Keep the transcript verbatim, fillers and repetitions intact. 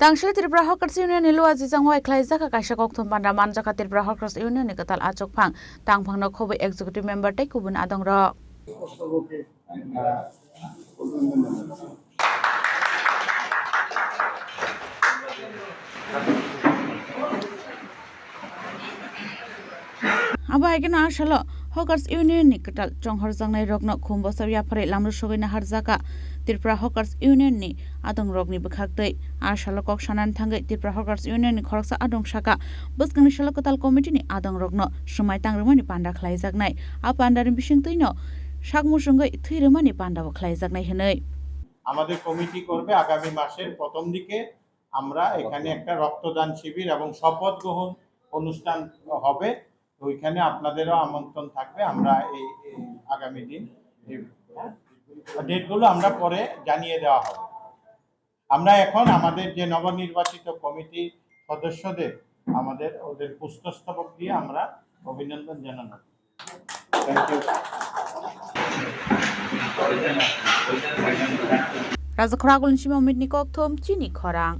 Tangshili Tripura Hawkers Union ni Luaji jangwai khlaijak kaisa kokthum panda manjakha Tripura Hawkers Union ni kwtal achukphang tangphangno khobwi executive member tei kubun adongrok. Abo hai kheno a salo Hawkers Union ni kwtal chonghorjaknai rokno khum bwsao yapharwi lamrwsogwi naharjakha Tripura Hawkers Union ni adongrokni bwkhaktwi. A salo kok sanani thangwi Tripura Hawkers Union ni khoroksa adong sakha, bwskangni salo kwtal committee ni adongrokno swmai tang rwmani panda khlaijaknai. A pandani bisingtwino sak muchungwi thwi rwmani pandabo khlaijaknai hwnwi. আমাদের কমিটি করবে আগামী মাসের প্রথম দিকে আমরা এখানে একটা রক্তদান শিবির এবং শপথ গ্রহণ অনুষ্ঠান হবে। ওইখানে আপনাদেরও আমন্ত্রণ থাকবে। আমরা এই, এই আগামী দিন এই, হ্যাঁ, ডেটগুলো আমরা পরে জানিয়ে দেওয়া হবে। আমরা এখন আমাদের যে নবনির্বাচিত কমিটির সদস্যদের আমাদের ওদের পুষ্পস্তবক দিয়ে আমরা অভিনন্দন জানানো। Thank you. Raja Khorang Agulni Simi Amit ni Kokthum, Chini Khorang.